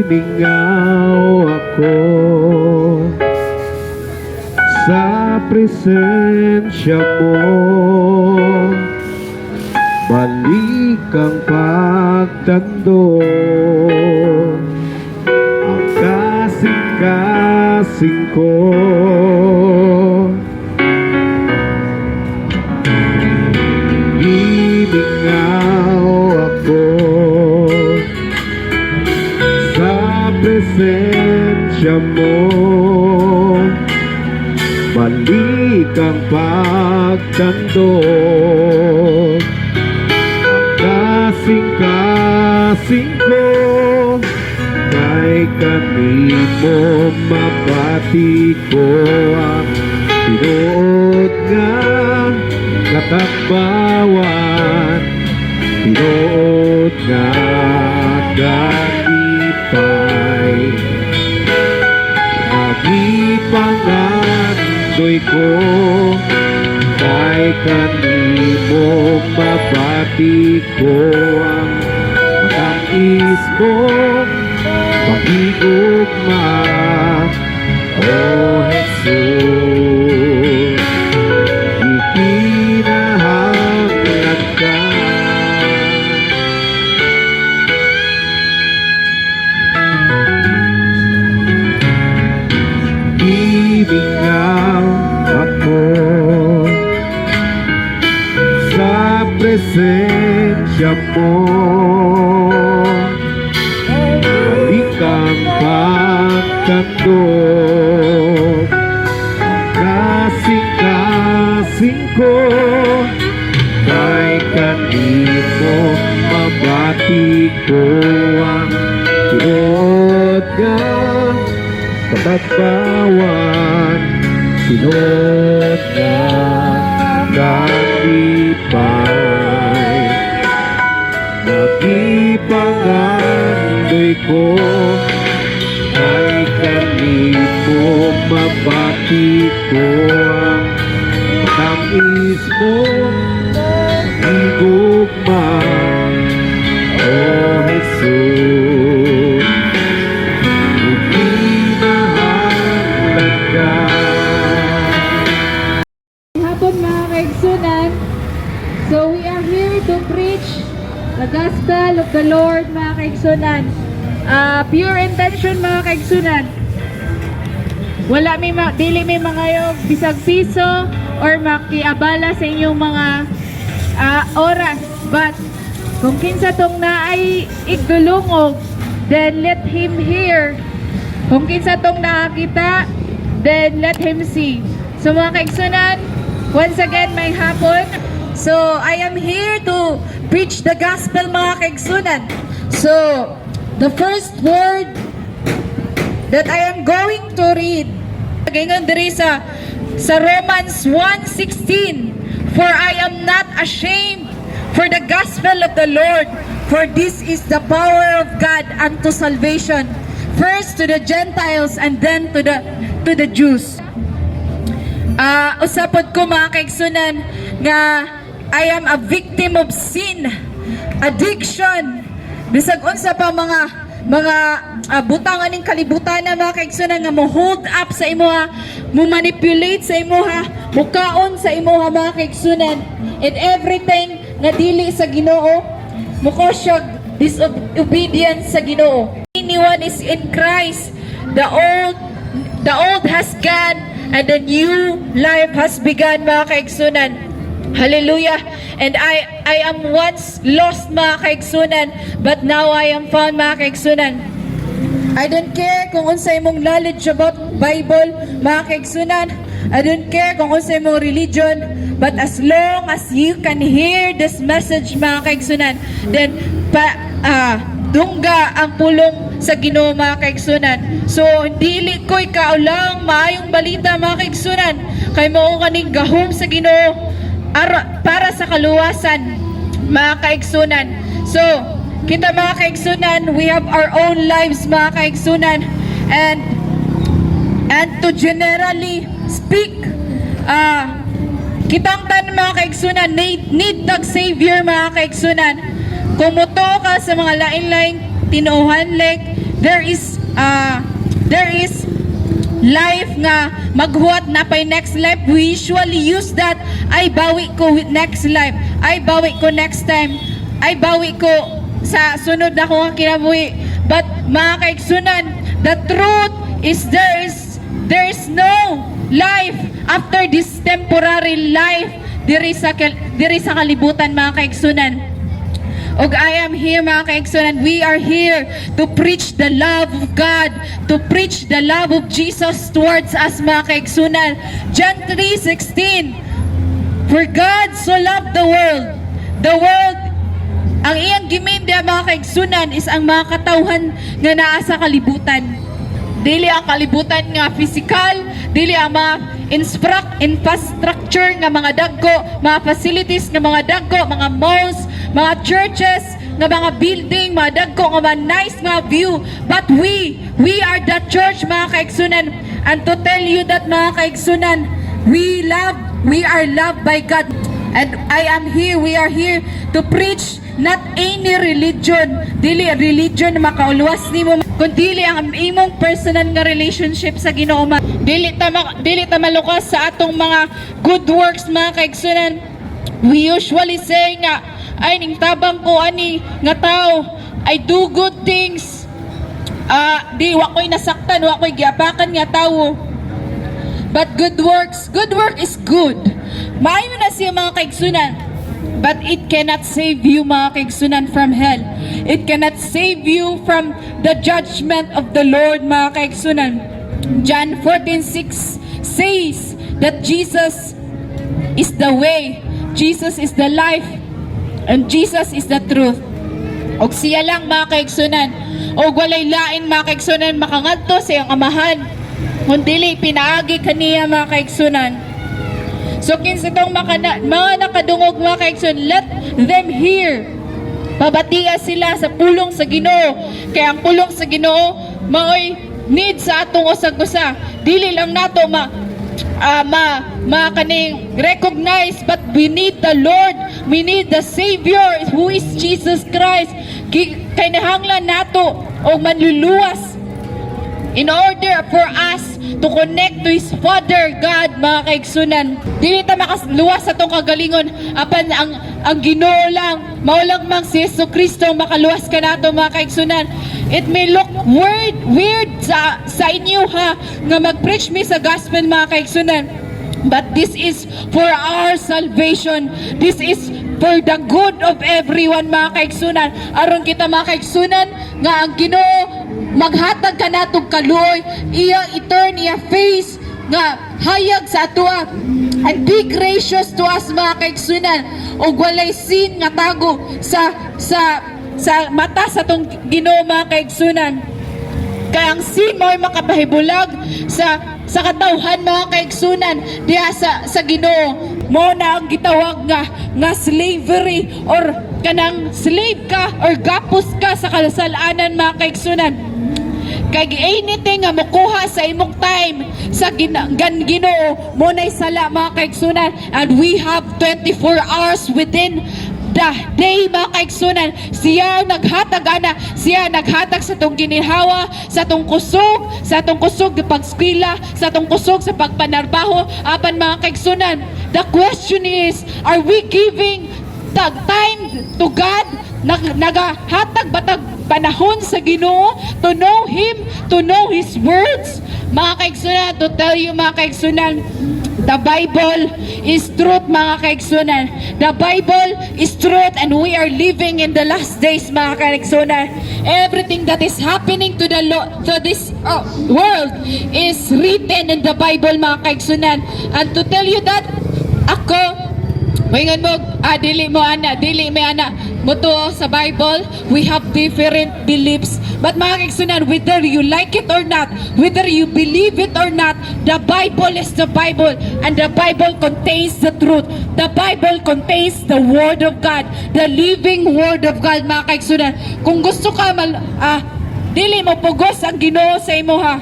Gimingaw ako sa presensya mo. Balik ang pagtando, ang kasing-kasing ko. Gimingaw ako sa presensya mo. Balik ang pagtando, kasing-kasing ko. Kay kanimo mabati ko ang tinuod nga katambawan, tinuod nga kalipay. Nagipangandoy ko kay kanimo mabati ko ang matamis mong pagigugma, O Jesus. Ikinahanglan ka. Gimingaw ako sa presensya mo. Balik ang pagtando, kasing-kasing ko. Kay kanimo mabati ko ang tinuod nga katatbawan, tinuod nga kalipay. Nagipangandoy ko kay kanimo mabati ko ang matamis mong higugma, O Jesus. Ikinahanglan ka. Hapon, mga kaigsunan. So we are here to preach the gospel of the Lord, mga kaigsunan. Pure intention, mga kaigsunan. Wala may dili may mga bisag piso or makiabala sa inyong mga oras. But kung kinsa tong naay igdulungog, then let him hear. Kung kinsa tong nakakita, then let him see. So mga kaigsunan, once again, maayong hapon. So I am here to preach the gospel, mga kaigsunan. So the first word that I am going to read, gaingon diri sa Romans 1:16, "For I am not ashamed for the gospel of the Lord, for this is the power of God unto salvation, first to the Gentiles and then to the Jews." Usa pod ko, mga kaigsunan, nga I am a victim of sin, addiction, bisag unsa pa mga butang aning kalibutan na, mga kaigsunan, nga mo hold up sa imuha, mo manipulate sa imuha, mukaon sa imuha, mga kaigsunan, and everything nga dili sa Ginoo, mo siya disobedience sa Ginoo. Anyone is in Christ, the old has gone and the new life has begun, mga kaigsunan. Hallelujah. And I am once lost, mga kaigsunan, but now I am found, mga kaigsunan. I don't care kung unsay imong knowledge about Bible, mga kaigsunan. I don't care kung unsay imong religion, but as long as you can hear this message, mga kaigsunan, then pa dungga ang pulong sa Ginoo, mga kaigsunan. So dili ko'y kaulang maayong balita, mga kaigsunan, kay mao kaning gahom sa Ginoo para sa kaluwasan, mga kaigsunan. So, Kita, mga kaigsunan, we have our own lives, mga kaigsunan, and to generally speak, kitang tanan, mga kaigsunan, need tag savior, mga kaigsunan. Kung mutuo ka sa mga lain-laing tinuohan, like there is life nga maghuwat na pay next life. We usually use that, "Ay, bawi ko with next life. Ay, bawi ko next time. Ay, bawi ko sa sunod na nga kinabuhi." But mga kaigsunan, the truth is there is no life after this temporary life diri sa kalibutan, mga kaigsunan. Og I am here, mga kaigsunan, we are here to preach the love of God, to preach the love of Jesus towards us, mga kaigsunan. John 3:16: "For God so loved the world." The world, ang iyang gi-mean diya, mga kaigsunan, is ang mga katawhan nga naa sa kalibutan. Dili ang kalibutan nga physical, dili ang mga infrastructure nga mga dagko, mga facilities nga mga dagko, mga malls, mga churches, nga mga building, mga dagko nga mga nice mga view. But we are the church, mga kaigsunan. And to tell you that, mga kaigsunan, we are loved by God. And I am here, we are here to preach not any religion. Dili religion na makauluwas nimo, kundi ang imong personal nga relationship sa Ginoo. Dili ta malukas sa atong mga good works, mga kaigsunan. We usually say nga, "Ay, ning tabang ko ani nga tao, I do good things. Ah, di wa ko'y nasaktan, wa ko'y giapakan nga tawo." But good works, good work is good. Maayo na siya, mga kaigsunan. But it cannot save you, mga kaigsunan, from hell. It cannot save you from the judgment of the Lord, mga kaigsunan. John 14:6 says that Jesus is the way, Jesus is the life, and Jesus is the truth. Og siya lang, mga kaigsunan. Og walay lain, mga kaigsunan, makangadto sa iyang Amahan kung dili pinaagi kaniya, mga kaigsunan. So kinsa tong mga nakadungog, mga kaigsunan, let them hear. Pabatia sila sa pulong sa Ginoo. Kaya ang pulong sa Ginoo maoy need sa atong usag-usa. Dili lang nato ma ma kaning recognize, but we need the Lord. We need the Savior who is Jesus Christ. Kinahanglan nato og manluluwas in order for us to connect to His Father God, mga kaigsunan. Dili ta makaluwas sa atong kagalingon, apan ang Ginoo lang, mao lang mang si Jesu Kristo ang makaluwas kanato, mga kaigsunan. It may look weird sa inyo ha nga mag-preach mi sa gospel, mga kaigsunan. But this is for our salvation. This is for the good of everyone, mga kaigsunan. Aron kita, mga kaigsunan, nga ang Ginoo maghatag kanatog kaluoy, iya i-turn iya face nga hayag sa atoa and be gracious to us, mga kaigsunan, ug walay sin nga tago sa mata sa atong Ginoo, mga kaigsunan. Kaya ang sin mo'y makapahibulag sa katawhan, mga kaigsunan, diha sa Ginoo. Mo na ang gitawag nga slavery or kanang slave ka or gapos ka sa kasalanan, mga kaigsunan. Kay anything nga mukuha sa imong time sa Ginoo, mo na'y sala, mga kaigsunan. And we have 24 hours within the day, mga kaigsunan. Siya ang naghatag ana, siya ang naghatag sa atong ginhawa, sa atong kusog sa pagskwela, sa atong kusog sa pagpanarbaho. Apan mga kaigsunan, the question is, are we giving the time to God? Nagahatag ba tag panahon sa Ginoo to know Him, to know His words? Mga kaigsunan, to tell you, mga kaigsunan, the Bible is truth, mga kaigsunan. The Bible is truth and we are living in the last days, mga kaigsunan. Everything that is happening to this world is written in the Bible, mga kaigsunan. And to tell you that, ako, moingon mo, ah, dili mo ana, dili may ana, mutuo sa Bible, we have different beliefs. But mga kaigsunan, whether you like it or not, whether you believe it or not, the Bible is the Bible, and the Bible contains the truth. The Bible contains the Word of God, the living Word of God, mga kaigsunan. Kung gusto ka, dili mo pugos ang Ginoo sa imo ha.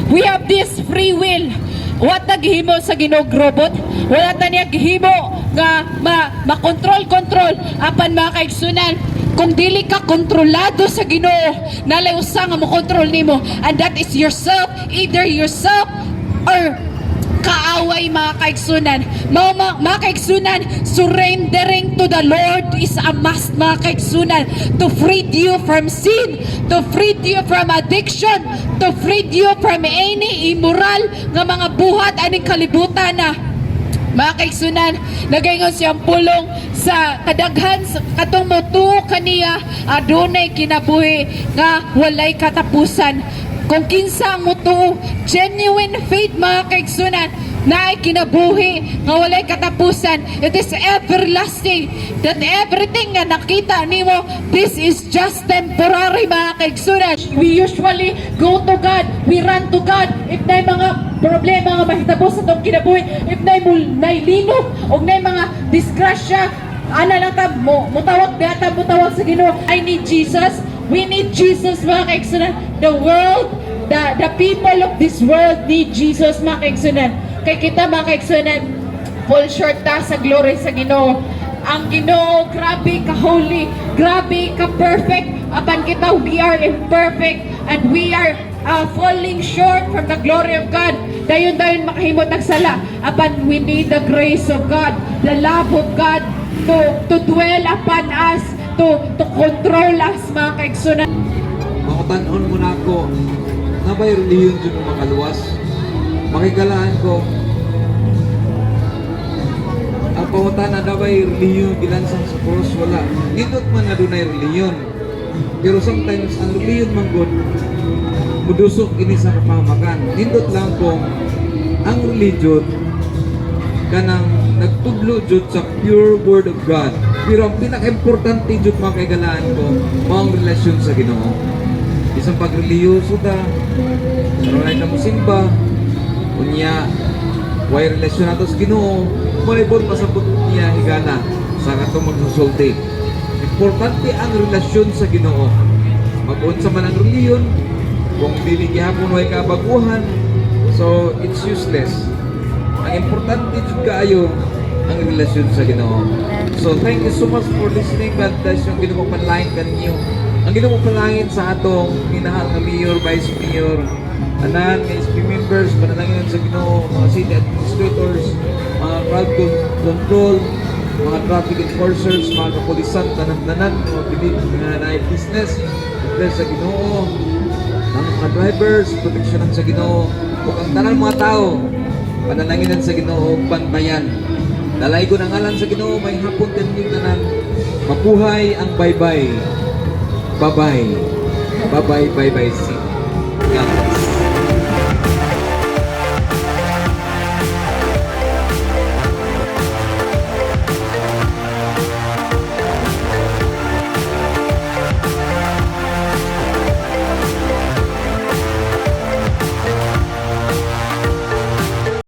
We have this free will. Wa ta gihimo sa Ginoo robot. Wala ta niya gihimo nga ma makontrol control apan, mga kaigsunan, kung dili ka kontrolado sa Ginoo, nalay usa nga mo kontrol nimo, and that is yourself, either yourself or kaaway, mga kaigsunan. Mga kaigsunan, surrendering to the Lord is a must, mga kaigsunan, to free you from sin, to free you from addiction, to free you from any immoral nga mga buhat aning kalibutan na. Mga kaigsunan, nagaingon siyang pulong sa kadaghan sa katong motuo kaniya adunay kinabuhi nga walay katapusan. Kung kinsa ang motuo, genuine faith, mga kaigsunan, naay kinabuhi nga walay katapusan. It is everlasting. That everything nga nakita nimo, this is just temporary, mga kaigsunan. We usually go to God, we run to God if naay mga problema nga mahitabo sa atong kinabuhi, if naay linog o naay mga disgrasya, ana lang ta mo mutawag ta mutawag sa Ginoo. I need Jesus. We need Jesus, mga kaigsunan. The world, the people of this world need Jesus, mga kaigsunan. Kay kita, mga kaigsunan, fall short ta sa glory sa Ginoo. Ang Ginoo, grabe ka holy, grabe ka perfect. Apan kita, we are imperfect and we are falling short from the glory of God. Dayon-dayon makahimot ang sala. Apan we need the grace of God, the love of God to dwell upon us, to control us, mga kaigsunan. Makutan-on mo na ako, naa bay relihiyon jud makaluwas? Makigalaan ko, ang pangutana, naa bay relihiyon gilansang sa cross? Wala. Nindot man nga dunay relihiyon. Pero sometimes, ang relihiyon man gud, mudusok ini sa kapahamakan. Nindot lang kung ang religion kanang nagtudlo jud sa pure word of God. Pero ang pinaka-importante jud, mga kaigalaan ko, mao ang relasyon sa Ginoo. Bisan pagreliyoso ta, pero wala ka mosimba, unya, way relasyon nato sa Ginoo, walay buot pasabot niya, higala sa katong magsusulti. Importante ang relasyon sa Ginoo. Mag-unsa man ang relihiyon, kung dili gihapon way kabaguhan, so it's useless. Ang importante jud kaayo ang relasyon sa Ginoo. So thank you so much for listening. God bless yung Ginoo panalangin kaninyo. Ang Ginoo panalangin sa atong minahal nga mayor, vice mayor, tanan nga SP members, panalangin sa Ginoo, mga city administrators, mga crowd control, mga traffic enforcers, mga kapulisan, tanan-tanan, mga bili nga naay business, bless sa Ginoo, ang mga drivers, proteksyonan sa Ginoo, ug ang tanan mga tao, panalanginan sa Ginoo, bantayan. Dalaygon ang ngalan sa Ginoo, may hapon kaninyong tanan. Mabuhay ang baybay. Bye-bye. Bye-bye, bye-bye. See. God.